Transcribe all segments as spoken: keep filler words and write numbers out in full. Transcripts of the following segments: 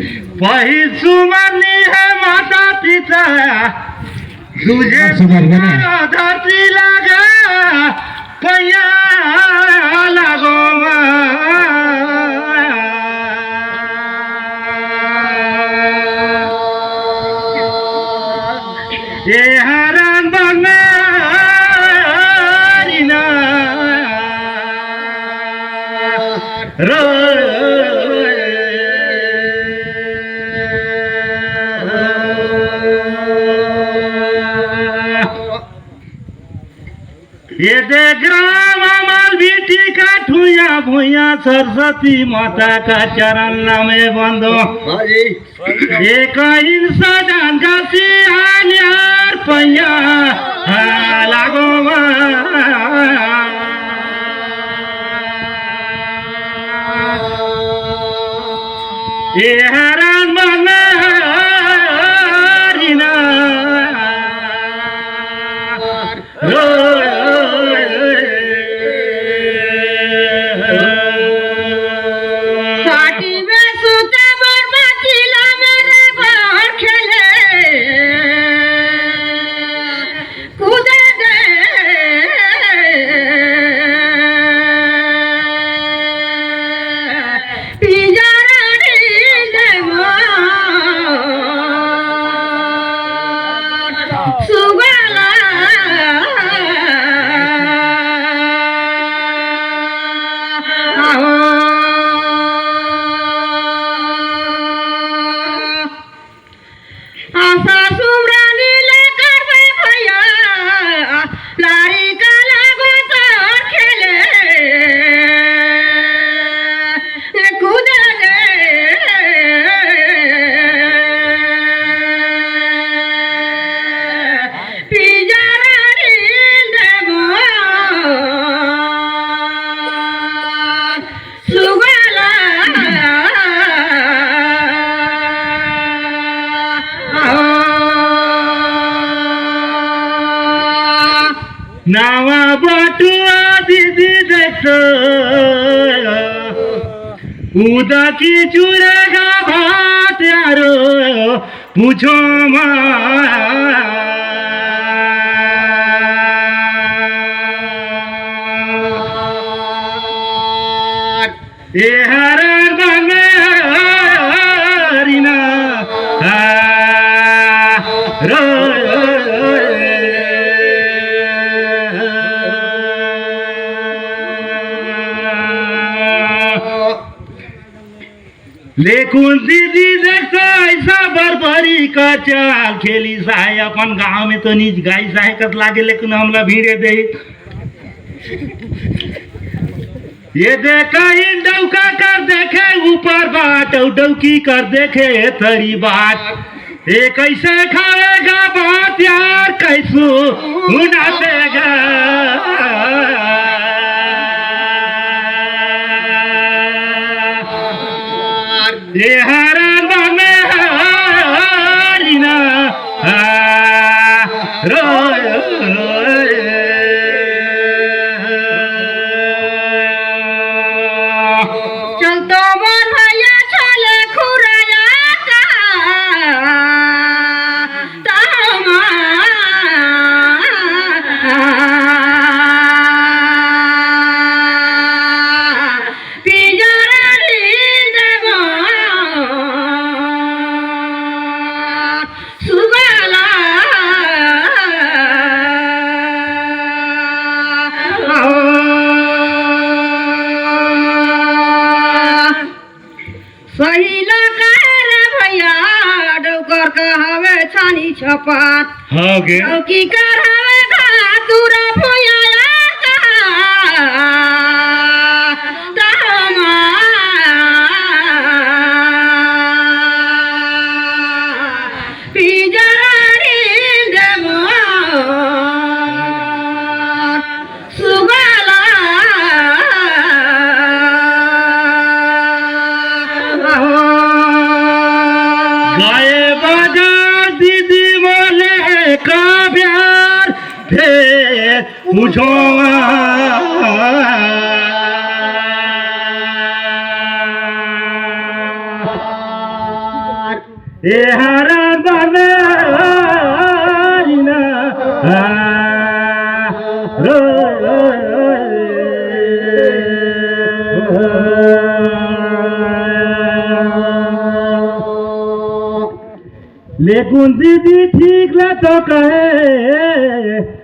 पहिल सुमन हे माता पिता, दूजे सुमन बने। धरती लगा पैया लागो माँ। ए हरान बंगारी ना रो। ये दे ग्राम अमल बिटी का ठुया भुया सरस्वती माता का चरण नमे बंदो। हाँ जी। एक इंसा जान का सियान यार पैया लागो माँ। ए हरान बंगारी ना। साटी में सुते मोर बचिला मेरे घर खेले। कूदे दे। पिंजरा ढील दे मोर सुगला। आहो। आशा सुमरानी ले करबे भैया, लारी का लागो तोर खेले, कूदे रे, पिंजरा ढील दे मोर। सुगला। नावा बटुआ दीदी देखो, उदा की चूरा का भात यारो, पूछो मत। ए हरान बंगारी ना, आ, रो। लेकिन दीदी देखो ऐसा बरबरी का चाल खेलिस हे अपन गांव में तो निज गाइस हे कस लागे, लेकिन हमला भिड़े दे। ये देखा इन डौका कर देखे ऊपर बाट, अउ डौकी कर देखे तरी बाट। ये कैसे खाएगा बात यार, कैसू उना देगा। ये हरान बंगारी ना, आ, रो, रो, रो। चल तो मोर भैया चले खुराया का, तमा। पिंजरा ढील दे मोर सुगला। सही ला कहे रे भैया, डौकर का हवे छानी छपाट। हाँ गे। डौकी कर हवे घातुरा भुयाया का। तहमा। पिंजरा ढील दे मोर। सुगला। गाए बाजा दीदी मोले का प्यार थे मुझो। ए हरा बनारी ना, आ, रो, रो, रो, लेकिन दीदी ठीक ले तो कहे,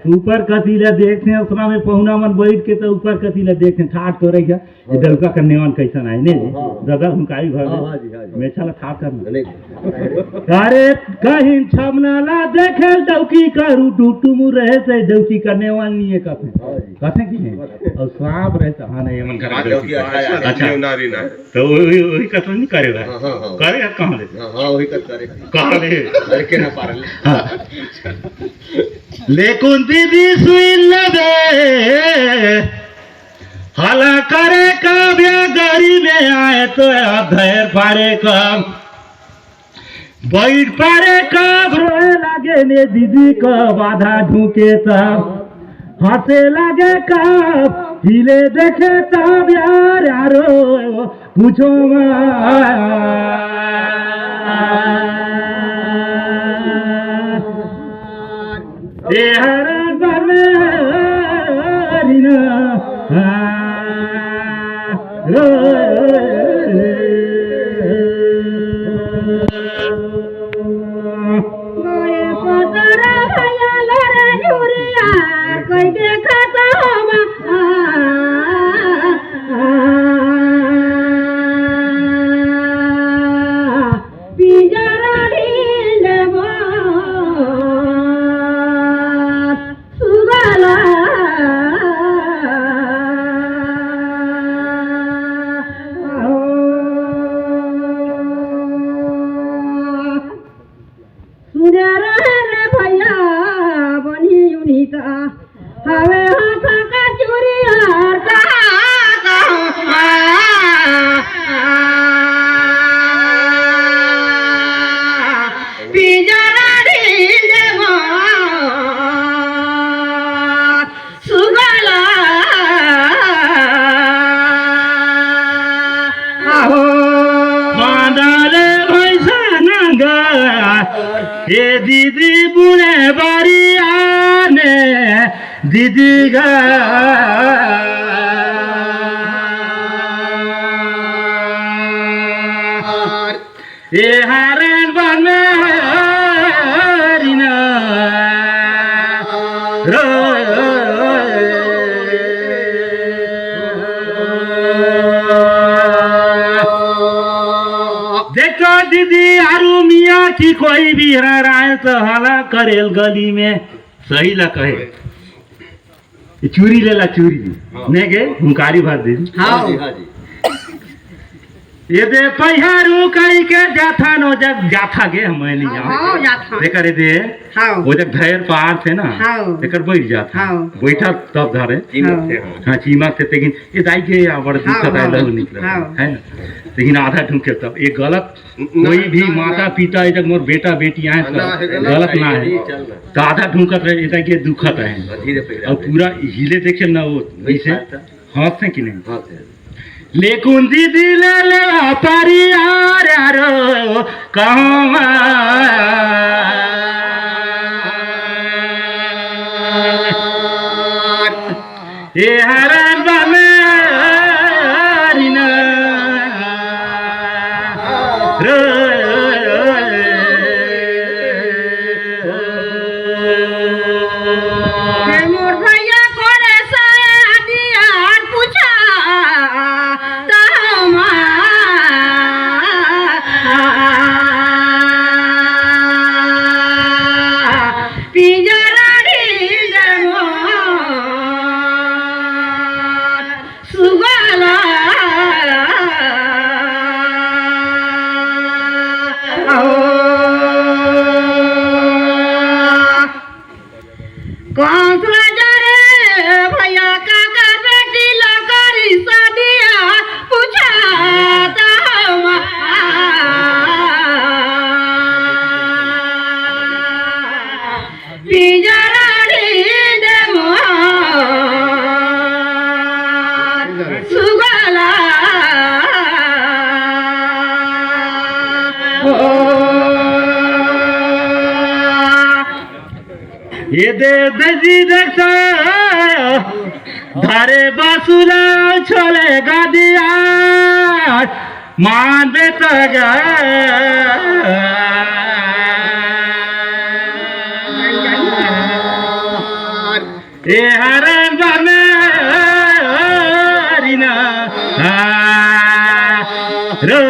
ऊपर कती ले देखथे, ओतना में पहुना मन बैठ के तो ऊपर कती ले देखथे, ठाठ करे क्या? ये डौका कन्यावन कैसन आए, नहीं? हाँ, हाँ। दादा, हम काई घर हाँ, में? हाँ जी, हाँ जी। मैं चला था करना। नहीं। अरे, कहीं छमना ला देखे, डौकी करू टुटुम रहे से डौकी कन्यावन नहीं है कथे। हाँ जी। कथे कि नहीं? और सांप रहे तो, हाँ, नहीं, ये मन कर हाँ, डौकी डौकी। अच्छा, अच्छा। अच्छा। नारी ना। तो वही, वही कथन नहीं करेगा। हाँ, हाँ, हाँ। करेगा कहाँ ले? हाँ, हाँ, वही कथन करेगा। कहाँ ले? अरे, के ना पारल। हाँ। लेकिन दीदी सुई लगे, हला करे कब या गरी में आए तो धैर पारे कब। बैठ पारे कब रोए लागे ने दीदी कब आधा ढूके तब। हंसे लागे कब हिले देखे तब यार यारो पूछो मत। ए हरा बनारी ना, आ, रो, कोई पतरा भया लरे झुरिया, कोई देखत होमा, आ, आ, पिंजरा ढील मार सुगला। सुने रहे रे भैया, बनी उन्हीं ता। हवे हाथ का चूड़ी और कहा, कहा, पिंजरा ढील मार सुगला। आहो। बांधाले भैंसा नंगा, ए दीदी बुने बारी आने, दीदी गा। ए हरण बनारी ना, रो। देखो दीदी, आरू मियाँ की कोई भी हराए तो हला करेल गली में, सही ला कहे। ये चूरी लेला, चूरी। हाँ। ने गे, हुंकारी भर दे। हाँ। हाँ जी, हाँ जी। ये दे पहियारू कई के जाथा नो जग जाथा गे, हम नहीं जाओ। हाँ, जाथा। देखा रे दे। हाँ। वो जग धैर पार थे ना। हाँ। एकर बैठ जाथा। हाँ। बैठा तब धरे। हाँ। हाँ, चीमक थे, लेकिन ये दाई के या बड़ हाँ, दिक्कत है, हाँ। लहू निकला। हाँ। है ना? लेकिन आधा ढूंढ के तब, ये गलत कोई भी ना, माता ना। पिता, ये जग मोर बेटा बेटी आए, ना, सब ना, गलत ना है। चल रहा। तो आधा ढूंढत रहे, ये दाई के दुखत है। धीरे से और पूरा हिले देखे ना वो, वही जैसे फालता। हंसते कि नहीं? हंसते। लेकिन दीदी ले ले परियार यारो कहवा। ए हरण बनारी ना। रो। हे मोर भैया कोने से आदि आन पूछा तहमा। पिंजरा ढील दे मोर। ये दे दे जी देखता, धारे बासुला छोले गादिया, मान बेटा गा। ए हरण बने हरिना, आ, रो,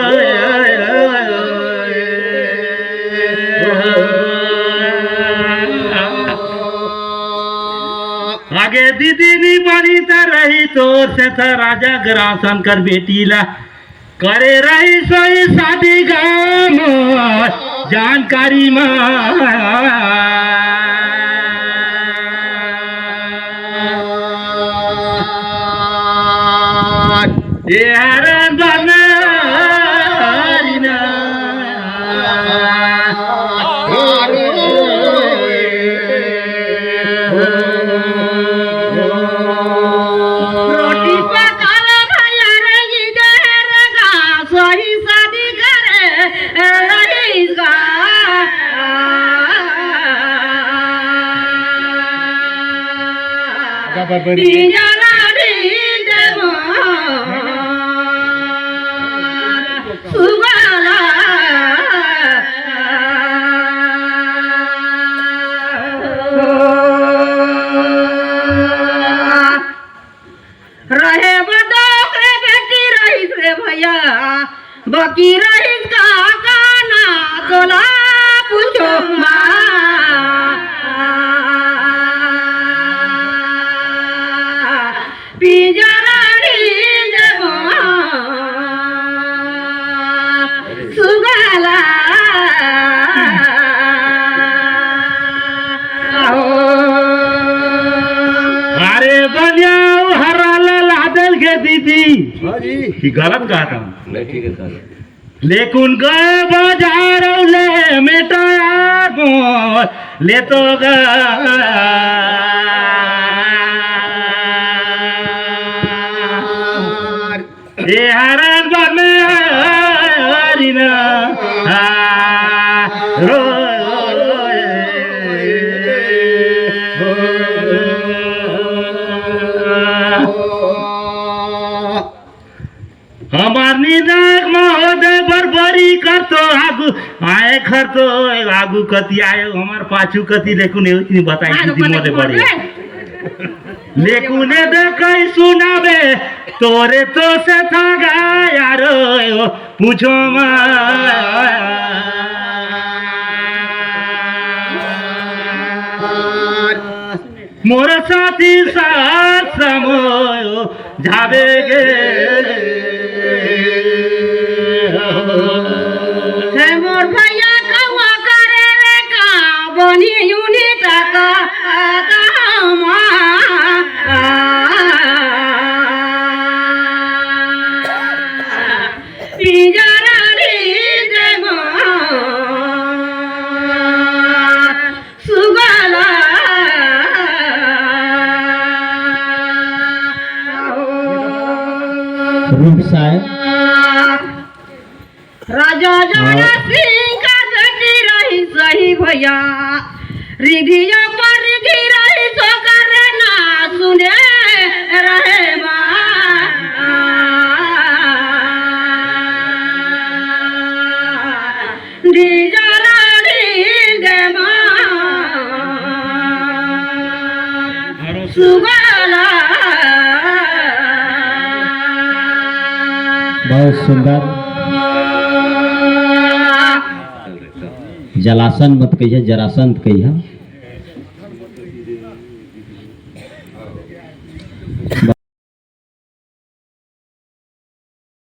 आगे दीदी नी बनी त रही तोर से त राजा ग्रासन कर बेटी ला करे रही सोई शादी गाम जानकारी मा। ए हरण बनारी ना। रोटी पकावा भैया रे, ई डहर गा, सही शादी करे रही गा। पिंजरा ढील दे मोर सुगला। रहे बदोक रे बेटी रहिस रे भैया, बकी रहिस का काना तोला पूछो माँ। पिंजरा ढील देबो सुगला। अरे बनिया हरा ला लादल के दीदी। हाँ जी। कि गलत कहा था? नहीं, ठीक है सर। लेकुन गए बाजार ले मेटाया मोर, ले तो गा। ए हरण बने हरिना, आ, रो, रो, रो, ए, हो, हो, हो। हमर निदाग महोदय बरबरी करतो आगू, आए खरतो आगू कति आए, हमर पाछू कति लेकुन एवनी बताई आलू दीदी कने मोदे बड़ी। लेकुन ए दे कई सुनाबे, तोरे तो से थागा यारो, पूछो मा। मोर साथी साथ समयो जाबे गे। हे मोर भैया कौआ करे रे का बनी यूनी तक कहमा। पिंजरा रे जमा। सुगला। रूप साय। राजा जोड़ा हाँ। सिंह का बेटी रही सही भैया। रिधिया पर रिधि रही सो करे ना सुने रहे बा। बहुत सुंदर। जलासन मत कहिए, जरासंध कहिए।